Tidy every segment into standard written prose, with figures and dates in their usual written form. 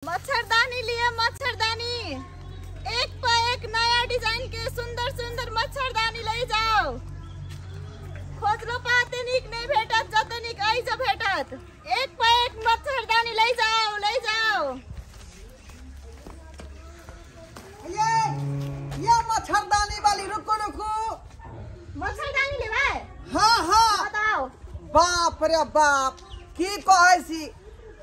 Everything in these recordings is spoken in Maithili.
मच्छरदानी लिए मच्छरदानी, एक पर एक नया डिजाइन के सुंदर सुंदर मच्छरदानी ले जाओ। खोजलो पाते निक नहीं भेटत, जते निक आई जो भेटत। एक पर एक मच्छरदानी ले जाओ ले जाओ। ये मच्छरदानी वाली, रुको रुको, मच्छरदानी लेबै? हाँ हाँ बताओ। बाप रे बाप, की कहै छी।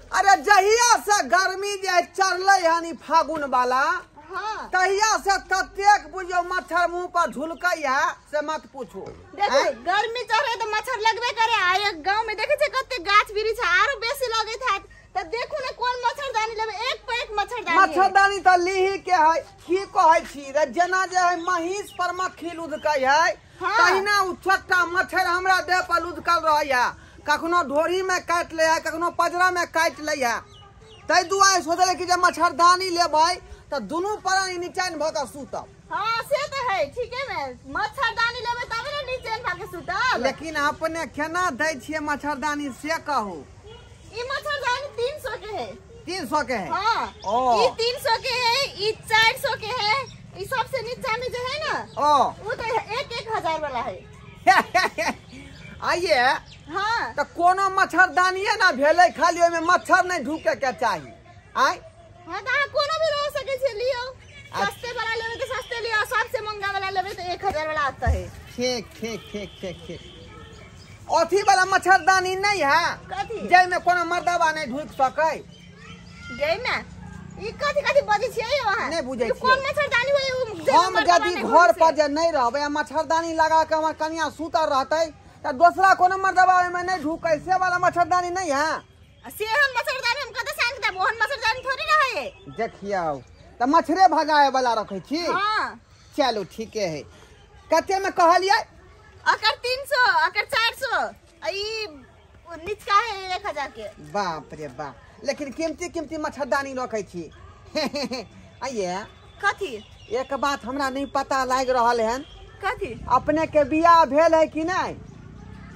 अरे जहिया से गर्मी जे चढ़ले हन फागुन वाला, हाँ, तहिया से ततेक बुझियो मच्छर मुंह पर झुलकै है से मत पूछू। देखो गर्मी चढ़े तो मच्छर लगबे करे। आ गांव में देखे छे कते गाछ वृक्ष आरो बेसी लगैत हैत, त देखू ने कोन मच्छरदानी लेबै। एक पर एक मच्छरदानी। मच्छरदानी त लीही के है। की कहै छी रे, जेना जे है महींस पर मक्खी लुधकै है, हाँ, तहिना उ छोटका मच्छर हमरा देह पर लुधकल रहै है। कखनो ढोरी में काटि ले है, कखनो पजरा में काटि ले है। ताहि दुआरे सोचले कि जे मच्छरदानी लेबै त दुनू प्राणी निचैन भ के सुतब। हाँ से त है, ठीके में मच्छरदानी लेबै तबे ने निचैन भ के सुतब। लेकिन अपने केना दै छियै मच्छरदानी से कहू। ई मच्छरदानी 300 के है। 300 के है? हाँ। ओ ई 300 के है, ई 400 के है, ई सबसे नीचा में जो है ना, ओ वो तो 1-1 हजार वाला है। आइए। हाँ त कोनो मच्छरदानिये ना भेलै, खाली ओहिमे मच्छर नहीं ढुके के चाही। आय हाँ त अहाँ कोनो भी रह सकै छी, लियो। सस्ते वाला लेबै त सस्ते लियो, सबसे महंगा वाला लेबै त 1000 वाला आता है। ठीक ठीक ठीक ठीक ठीक। अथी वाला मच्छरदानी नहीं है कथी, जाहिमे कोनो मर्दबा नहीं ढुक सकै? जाहिमे ई कथी कथी बजै छियै अहाँ? नहीं बुझै छियै कोन मच्छरदानी होय। हम यदि घर पर जे नहीं रहबै आ मच्छरदानी लगा के हमर कनिया सुतल रहतै त दोसरा कोनो मर्दबा ओहिमे नहीं ढुकै, से वाला मच्छरदानी नहीं है। से हम मच्छरदानी हम कतऽ से आनि देब? ओहन मच्छरदानी थोड़ी रहै। देखियौ त मच्छरे भगाए वाला रखै छी। हाँ चलू ठीके है। कते में कहलियै? अकर 300, अकर 400, आ ई निचका है 1000 के। बाप रे बाप, लेकिन कीमती कीमती मच्छरदानी रखै छी। आइए कथी, एक बात हमरा नहीं पता लागि रहल हन। कथी? अपने के बियाह भेल है कि नहीं?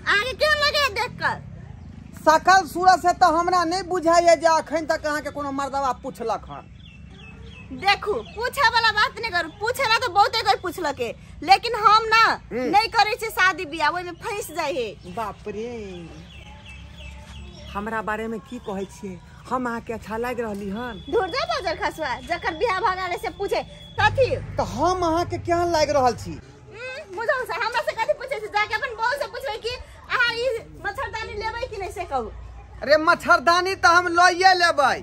अहाँके केहन लगे देख कर? सकल सूरत से तो हमरा नहीं बुझाइए जे अखन तक अहाँके कोनो मर्दबा पूछलक हन। देखू पूछे वाला बात नहीं करू, पूछे ला तो बहुते कोई पूछलके, लेकिन हम ना नहीं करे छी शादी बियाह, ओहिमे फंस जाइ है। बाप रे, हमरा बारे में की कहै छियै? हम अहाँके अच्छा लागि रहली हन? धुर जा बजर खसुआ, जकर बियाह भऽ गेल से पूछे कथी। तऽ हम अहाँके केहन लागि रहल छी? बुझल से हमरा से कथी पूछे छी, जाके अपन बहू से पूछबै कि अहाँ ई मच्छरदानी लेबै कि नहीं से कहू। अरे मच्छरदानी तऽ हम लइए लेबै,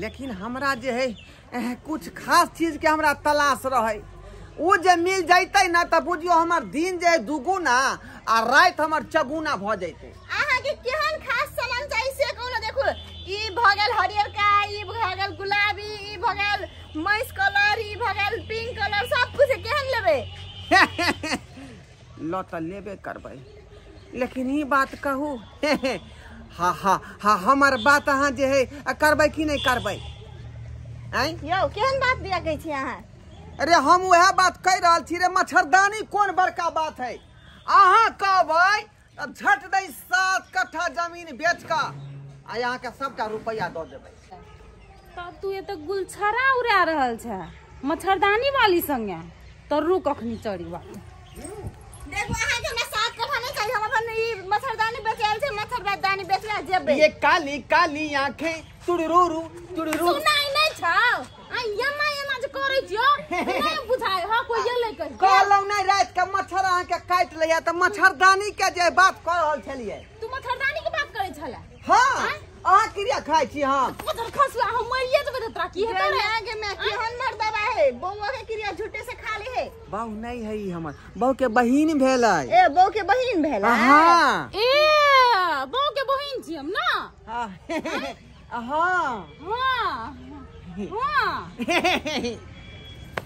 लेकिन हमरा जे है कुछ खास चीज के हमरा तलाश रहे, ओ जे मिल जैतै ना तऽ बुझियो हमर दिन जे है दुगुना आ राति हमर चगुना भऽ जैतै। अहाँके केहन खास सामान चाही से कहू ना। देखू ई भऽ गेल हरियरका, ई भऽ गेल गुलाबी, ई भऽ गेल महीस कलर, ई भऽ गेल पिंक कलर, सब कुछ केहन लेबै? ल तऽ लेबे करबै, लेकिन ई बात कहू, हाँ हाँ हाँ, हमर बात अहाँ जे है करबै कि नहीं करबै? आँय यौ केहन बात बिया कहै छी अहाँ? अरे हम वएह बात कहि रहल छी रे, मच्छरदानी कोन बड़का बात है। अहाँ कहबै तऽ झट दै 7 कट्ठा जमीन बेच कऽ आ अहाँके सबटा रुपैआ दऽ देबै। तब तू एतऽ गुलछड़ा उड़ा रहल छ मच्छरदानी वाली संगे, तो रुक अखनी चढ़ी बात। देखू अहाँके हमरा 7 कट्ठा नहीं चाहिए, हम अपन ई मच्छरदानी बेच आयल छै, मच्छरदानी बेचला जेबै। ये काली काली आंखें तुड़ुरुरु तुड़ुरु सुनाई नहीं छौ? आ यमा यमा जे करै छियो नहीं बुझाय ह कोई एलै कहि। कहलहुँ नहि राति के मच्छर अहाँके काटि लैया तऽ मच्छरदानी के जे बात कऽ रहल छलियै। तू मच्छरदानी के बात करै छला? हाँ अहाँ क्रिया खाइ छी। हाँ मच्छर खसुआ हम मरिए जेबै तोरा की हेतै रे? आगे में केहन मर्दबा है, बौआ के क्रिया झूठे से खा ले है। बहू नहीं है ई हमर, बहू के बहिन भेलै। ए बहू के बहिन भेलै? हाँ ए बहू के बहिन छी हम ना। हाँ हाँ हाँ हाँ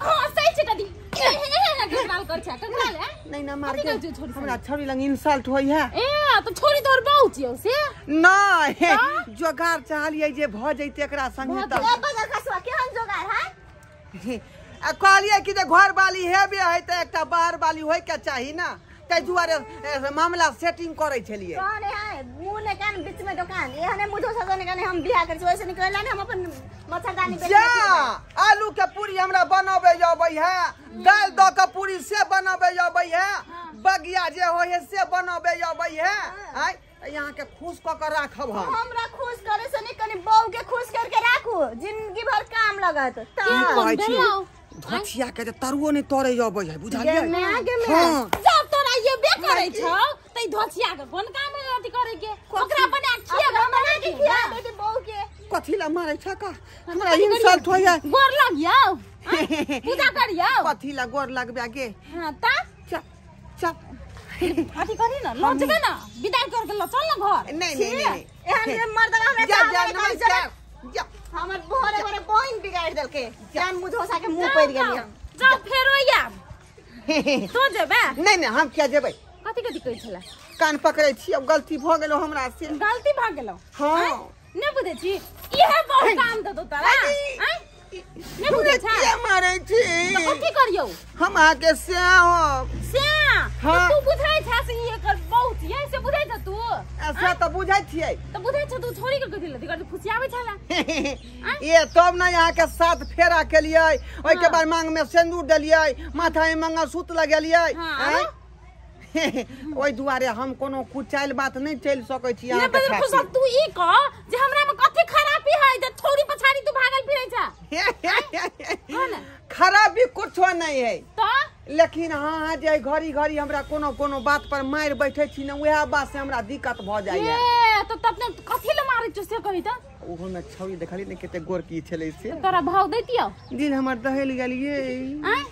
हाँ सही छै कदी। कंगाल कर छै कंगाल है नहीं ना मार के हमरा छौरी लंग इंसल्ट होई है। ए तो छोरी तोर बहू छियौ से? नहीं जोगार चाहलियै जे भ जैते एकरा संगे त। ए बजर खसुआ केहन जोगार है? आ कहलियै कि जे घर वाली हेबे है त एकटा बाहर वाली होय के चाही ना, ताहि दुआरे मामला सेटिंग करै छलियै। कौन है मुंह ने कान बीच में दुकान एहने मुझो सजने काने हम बियाह कर छी ओइसे निकलला ने हम अपन मच्छरदानी बेच जा। आलू के पूरी हमरा बनाबे अबै है, दाल द के पूरी से बनाबे अबै है, बगिया जे होय है से बनाबे अबै है। आय यहाँ के खुश क के राखब हम। हमरा खुश करे से नहीं कनी बहू के खुश करके राखू, जिंदगी भर काम लगत। धोथिया के तरुओ नहीं तोरे अबै है, बुझलियै? हां जब तोरा ये बे करै छौ तै धोथिया के कोन काम है अथि करे के, ओकरा बना खिया बना के खिया बेटी बहू के। कथी ला मारै छ का? हमरा इंसल्ट होय है। गोर लगियौ, पूजा करियौ। कथी ला गोर लगबे गे? हां ता चल चल अथि करी न लौटबे न, विदाई कर के ल चल न घर। नहीं नहीं नहीं एहन रे मर्दवा हमरा जा जा जा, हमर भोरे भोरे बहिन बिगाड़ देलके, जान मुझोसा के मुंह पड़ गेली हम। जा फेरो आब तो जेबे? नहीं नहीं हम किया जेबै। कथि कथि कहै छला? कान पकड़ै छी, अब गलती भ गेलो हमरा से। गलती भ गेलो? हां नै बुझै छी इहे बहुत काम दतो तोरा। आय नै बुझै छ किया मारै छी? त कथि करियौ हम अहाँ के से हो से? हाँ। तू बुझै छ से ई एकर बहुत ये से बुझै छ तू? ऐसा त बुझै छियै। त बुझै छ तू छोड़ी के कथि लदी कर फुसियाबै छला ये तब न यहाँ के साथ फेरा केलियै, ओइ के बाद मांग में सिंदूर देलियै, माथा में मंगलसूत्र लगेलियै। ओइ दुआरे हम कोनो कुचाइल बात नहीं चलि सकै छी अहाँ के। नहीं बदल तू ई कह जे हमरा में कथि खराबी है जे छोड़ी पछाड़ी तू भागल फिरै छ? खराबी कुछो नहीं है त, लेकिन हाँ जे घड़ी घड़ी हमरा कोनो कोनो बात पर मारि बैठे छी न, वएह बात से हमरा दिक्कत भ जाइए। ए तो तब ने कथि ले मारै छ से कही त? ओहो में छौरी देखली ने कते गोरकी छलै से तोरा भाव दैतियौ? दिल हमर दहल गेलियै। आय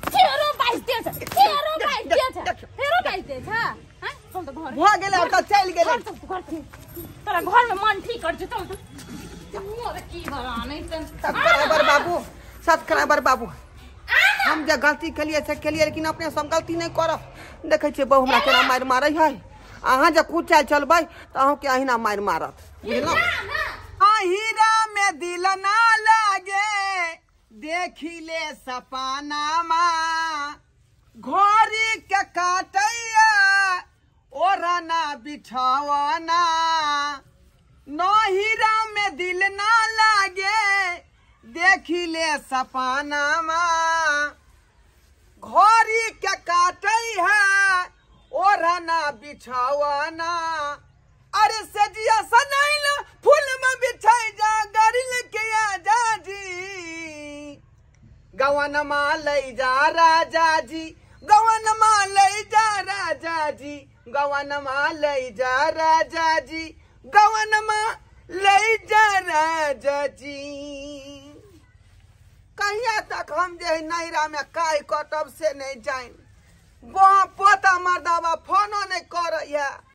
फेरो बाइस दे छ, फेरो बाइस दे छ, फेरो बाइस दे छ। हां चल त घर भ गेलै, अब त चलि गेलै। तोरा घर में मन ठीक कर छ, चल त मोर की भरा नै त। सब्सक्राइबर बाबू, सब्सक्राइबर बाबू, हम जे गलती केलियै से केलियै, लेकिन अपने सब गलती नहीं करब। देखै छियै बहु हमरा केना मारि मारै है, अहाँ जे कुचालि चलबै तऽ अहूँके अहिना मारि मारत, बुझलहुँ? हीरा में दिल ना लागे देखी ले सपनामा, घोरी के काटैया ओढ़ना बिछावना, नहीरा में दिल ना लागे देखी ले सपनामा, घोरी के काटै है ओढ़ना बिछावना, अरे सजिया सनैला फूल में बिछाई जा गरिल के आजा जी, गवनमा लई जा राजा जी, गवनमा लई जा राजा जी, गवनमा लई जा राजा जी, गवनमा लई जा राजा जी। कहिया तक हम जे नैरा में काय कटब से नहीं जाइन, पोता मर्दाबा फोनो नहीं करैया।